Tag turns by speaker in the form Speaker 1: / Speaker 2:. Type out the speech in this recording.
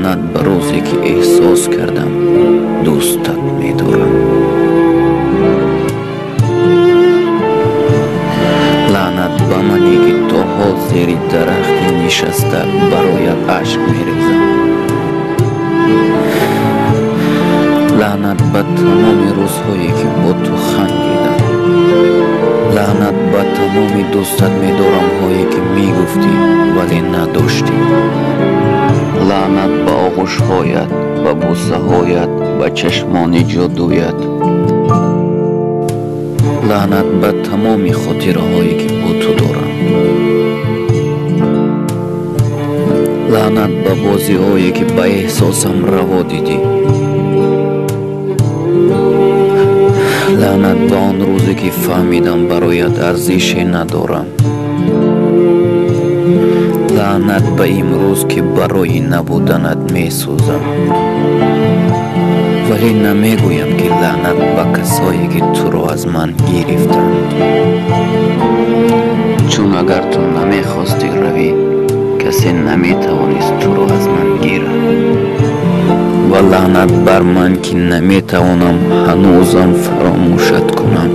Speaker 1: Лаънат ба рӯзе, ки эҳсос кардам дӯстат медорам. Лаънат ба мане, ки то ҳол зери дарахте нишаста бароят ашк мерезам. Лаънат ба тамоми рӯзҳое, ки бо ту хандидам. Лаънат ба тамоми дӯстат медорамҳое, ки мегуфтӣ, вале надоштӣ. Лаънат ба оғӯшҳоят, ба бӯсаҳоят, ба чашмони ҷодуят. Лаънат ба тамоми хотираҳое, ки бо ту дорам. Лаънат ба бозиҳое, ки ба эҳсосам раво дидӣ. Лаънат ба он рӯзе, ки фаҳмидам бароят арзише надорам. Лаънат ба имрӯз, ки барои набуданат месӯзам. Вале намегӯям, ки лаънат ба касое, ки туро аз ман гирифтанд. Чун агар ту намехостӣ равӣ, касе наметавонист туро аз ман гирад. Ва лаънат бар ман, ки наметавонам ҳанӯзам фаромӯшат кунам.